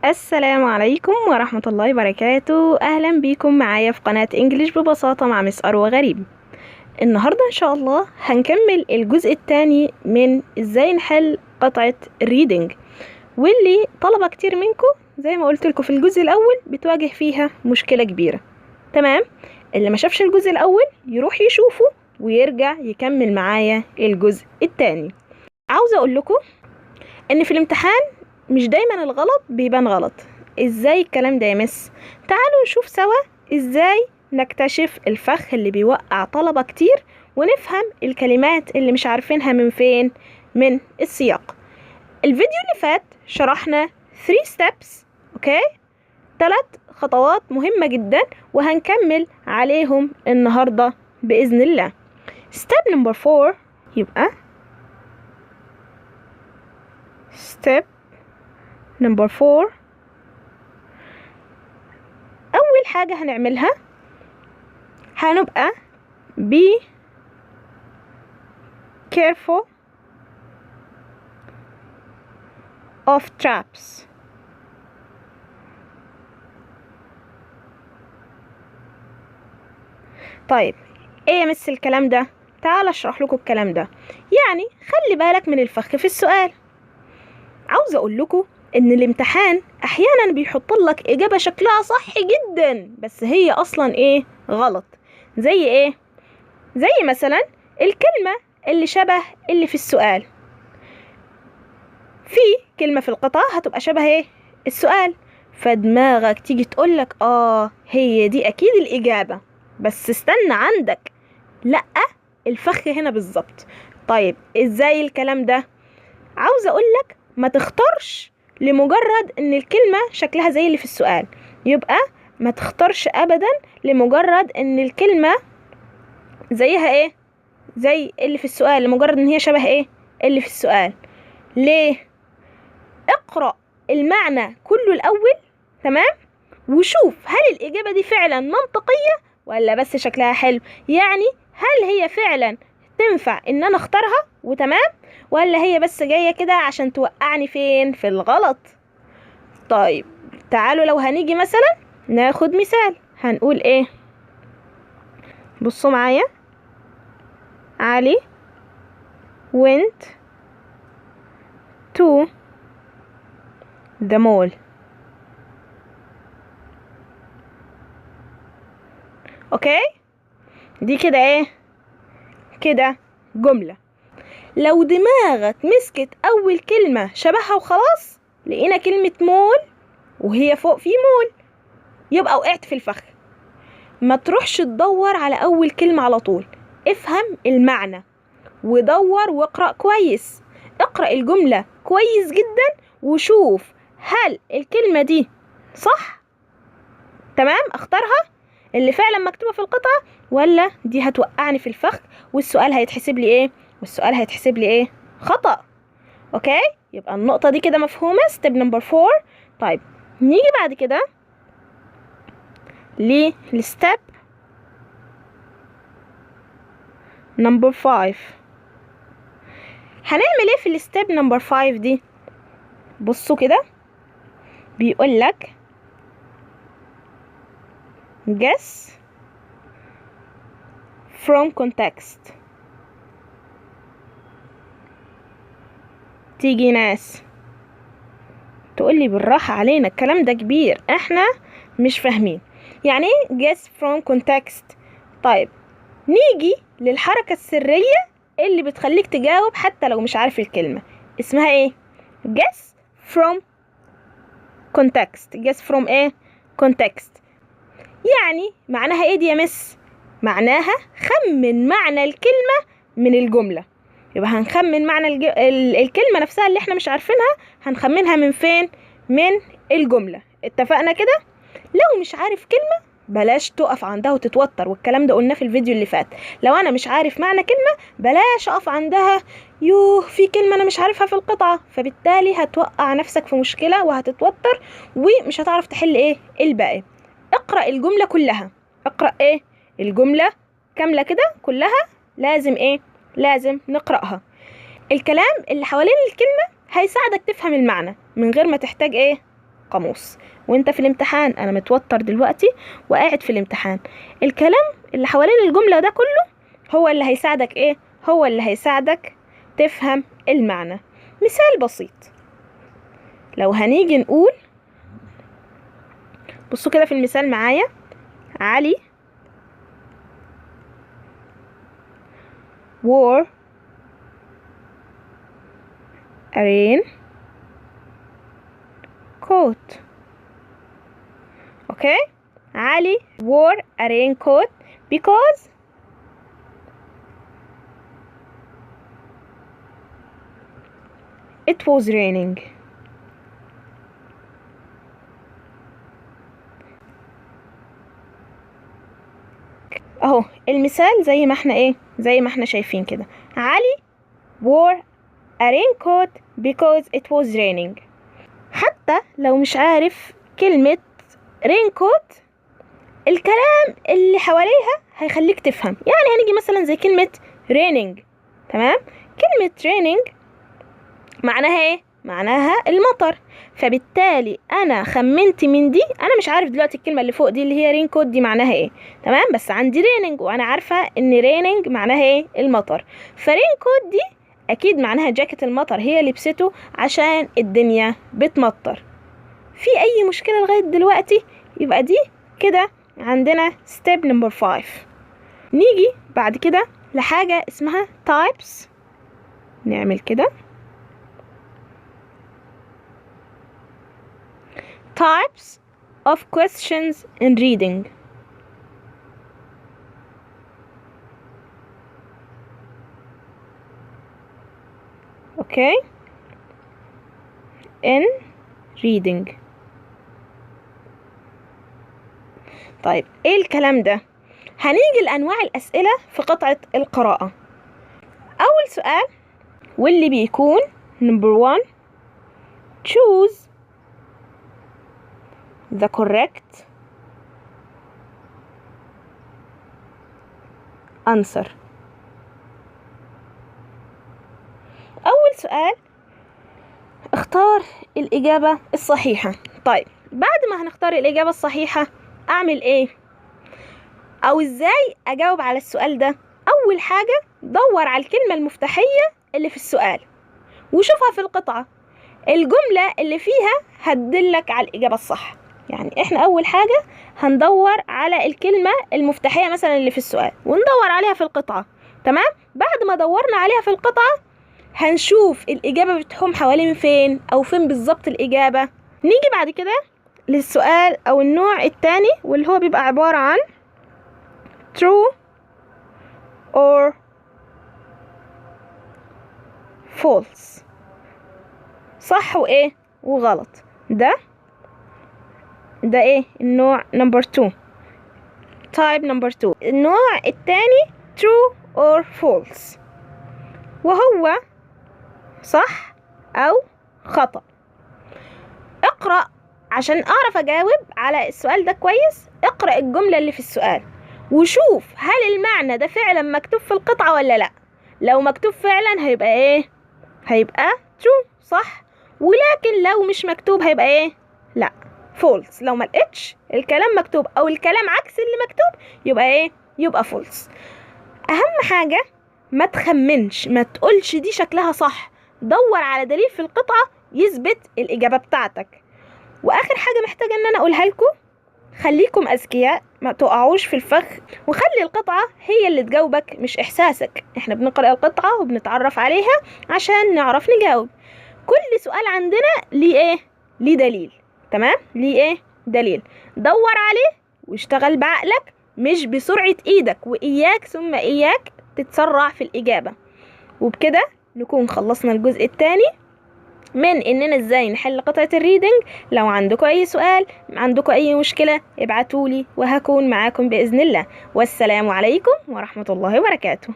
السلام عليكم ورحمة الله وبركاته. أهلا بيكم معايا في قناة English ببساطة مع Miss أروى غريب. النهاردة إن شاء الله هنكمل الجزء الثاني من إزاي نحل قطعة ال reading، واللي طلبة كتير منكم زي ما قلت لكم في الجزء الأول بتواجه فيها مشكلة كبيرة. تمام، اللي ما شافش الجزء الأول يروح يشوفه ويرجع يكمل معايا الجزء الثاني. عاوزة أقول لكم إن في الامتحان مش دايما الغلط بيبان غلط. ازاي الكلام ده يا Miss؟ تعالوا نشوف سوا ازاي نكتشف الفخ اللي بيوقع طلبة كتير ونفهم الكلمات اللي مش عارفينها من فين، من السياق. الفيديو اللي فات شرحنا 3 steps، okay، 3 خطوات مهمة جدا وهنكمل عليهم النهاردة بإذن الله. step number 4، يبقى step number 4 أول حاجة هنعملها هنبقى be careful of traps. طيب ايه يا مس الكلام ده؟ تعال اشرح لكم الكلام ده. يعني خلي بالك من الفخ في السؤال. عاوزة اقول لكم ان الامتحان احيانا بيحط لك اجابة شكلها صح جدا بس هي اصلا ايه؟ غلط. زي ايه؟ زي مثلا الكلمة اللي شبه اللي في السؤال. في كلمة في القطعة هتبقى شبه ايه؟ السؤال، فدماغك تيجي تقولك هي دي اكيد الاجابة، بس استنى عندك، لأ الفخ هنا بالظبط. طيب ازاي الكلام ده؟ عاوزة اقولك ما تختارش لمجرد ان الكلمة شكلها زي اللي في السؤال. يبقى ما تختارش ابدا لمجرد ان الكلمة زيها ايه؟ زي اللي في السؤال، لمجرد ان هي شبه ايه؟ اللي في السؤال. ليه؟ اقرأ المعنى كله الاول، تمام، وشوف هل الاجابة دي فعلا منطقية ولا بس شكلها حلو. يعني هل هي فعلا تنفع ان انا اختارها وتمام، ولا هي بس جاية كده عشان توقعني فين؟ في الغلط. طيب تعالوا لو هنيجي مثلا ناخد مثال، هنقول ايه؟ بصوا معايا، علي went to the mall. okay، دي كده ايه؟ كده جملة. لو دماغك مسكت اول كلمة شبهها وخلاص، لقينا كلمة مول وهي فوق في مول، يبقى وقعت في الفخ. ما تروحش تدور على اول كلمة على طول، افهم المعنى ودور واقرأ كويس. اقرأ الجملة كويس جدا وشوف هل الكلمة دي صح، تمام، اختارها اللي فعلا مكتوبة في القطعة، ولا دي هتوقعني في الفخ والسؤال هيتحسب لي ايه؟ والسؤال هيتحسب لي ايه؟ خطأ. okay، يبقى النقطة دي كده مفهومة، step number 4. طيب نيجي بعد كده لل step number 5. هنعمل ايه في ال step number 5 دي؟ بصوا كده، بيقول لك guess from context. تيجي ناس تقولي بالراحة علينا الكلام ده كبير احنا مش فاهمين يعني ايه guess from context. طيب نيجي للحركة السرية اللي بتخليك تجاوب حتى لو مش عارف الكلمة، اسمها ايه؟ guess from context. guess from ايه؟ context. يعني معناها ايه دي يا مس؟ معناها خمن معنى الكلمة من الجملة. يبقى هنخمن معنى الكلمة نفسها اللي احنا مش عارفينها، هنخمنها من فين؟ من الجملة. اتفقنا كده؟ لو مش عارف كلمة بلاش تقف عندها وتتوتر، والكلام ده قلناه في الفيديو اللي فات. لو انا مش عارف معنى كلمة بلاش اقف عندها، يوه في كلمة انا مش عارفها في القطعة، فبالتالي هتوقع نفسك في مشكلة وهتتوتر ومش هتعرف تحل ايه الباقي. اقرأ الجملة كلها، اقرأ ايه؟ الجملة كاملة كده كلها، لازم ايه؟ لازم نقرأها. الكلام اللي حوالين الكلمة هيساعدك تفهم المعنى من غير ما تحتاج ايه؟ القاموس وانت في الامتحان. انا متوتر دلوقتي وقاعد في الامتحان، الكلام اللي حوالين الجملة ده كله هو اللي هيساعدك ايه؟ هو اللي هيساعدك تفهم المعنى. مثال بسيط، لو هنيجي نقول، بصوا كده في المثال معايا، علي wore a rain coat. okay، علي wore a raincoat because it was raining. اهو المثال زي ما احنا ايه، زي ما احنا شايفين كده، علي wore a raincoat because it was raining. حتى لو مش عارف كلمة raincoat، الكلام اللي حواليها هيخليك تفهم. يعني هنيجي مثلا زي كلمة raining، تمام؟ كلمة raining معناها ايه؟ معناها المطر. فبالتالي انا خمنت من دي، انا مش عارف دلوقتي الكلمة اللي فوق دي اللي هي raincoat دي معناها ايه، تمام؟ بس عندي raining وانا عارفة ان raining معناها ايه؟ المطر. ف raincoat دي اكيد معناها جاكيت المطر، هي لبسته عشان الدنيا بتمطر. في اي مشكلة لغاية دلوقتي؟ يبقى دي كده عندنا step number 5. نيجي بعد كده لحاجة اسمها types. نعمل كده types of questions in reading. Okay, in reading. طيب ايه الكلام ده؟ هنيجي لأنواع الأسئلة في قطعة القراءة. أول سؤال واللي بيكون number 1، choose the correct answer. أول سؤال اختار الإجابة الصحيحة. طيب بعد ما هنختار الإجابة الصحيحة أعمل إيه؟ أو إزاي أجاوب على السؤال ده؟ أول حاجة دور على الكلمة المفتاحية اللي في السؤال وشوفها في القطعة، الجملة اللي فيها هتدلك على الإجابة الصح. يعني إحنا أول حاجة هندور على الكلمة المفتاحية مثلا اللي في السؤال وندور عليها في القطعة، تمام؟ بعد ما دورنا عليها في القطعة هنشوف الإجابة بتحوم حوالين فين أو فين بالظبط الإجابة. نيجي بعد كده للسؤال أو النوع التاني واللي هو بيبقى عبارة عن true or false، صح وإيه وغلط. ده إيه النوع number 2، type number 2. النوع التاني true or false، وهو صح أو خطأ. اقرأ عشان أعرف أجاوب على السؤال ده كويس. اقرأ الجملة اللي في السؤال وشوف هل المعنى ده فعلا مكتوب في القطعة ولا لا. لو مكتوب فعلا هيبقى إيه؟ هيبقى true صح، ولكن لو مش مكتوب هيبقى إيه؟ لا false. لو ما لقيتش الكلام مكتوب أو الكلام عكس اللي مكتوب يبقى إيه؟ يبقى false. أهم حاجة ما تخمنش، ما تقولش دي شكلها صح، دور على دليل في القطعة يثبت الإجابة بتاعتك. وآخر حاجة محتاجة إن أنا أقولها لكم، خليكم أذكياء، ما تقعوش في الفخ، وخلي القطعة هي اللي تجاوبك مش إحساسك. إحنا بنقرأ القطعة وبنتعرف عليها عشان نعرف نجاوب. كل سؤال عندنا ليه إيه؟ ليه دليل، تمام؟ ليه إيه؟ دليل. دور عليه واشتغل بعقلك مش بسرعة إيدك، وإياك ثم إياك تتسرع في الإجابة. وبكده نكون خلصنا الجزء الثاني من إننا إزاي نحل قطعة الريدنج. لو عندكم أي سؤال، عندكم أي مشكلة، ابعتولي وهكون معاكم بإذن الله. والسلام عليكم ورحمة الله وبركاته.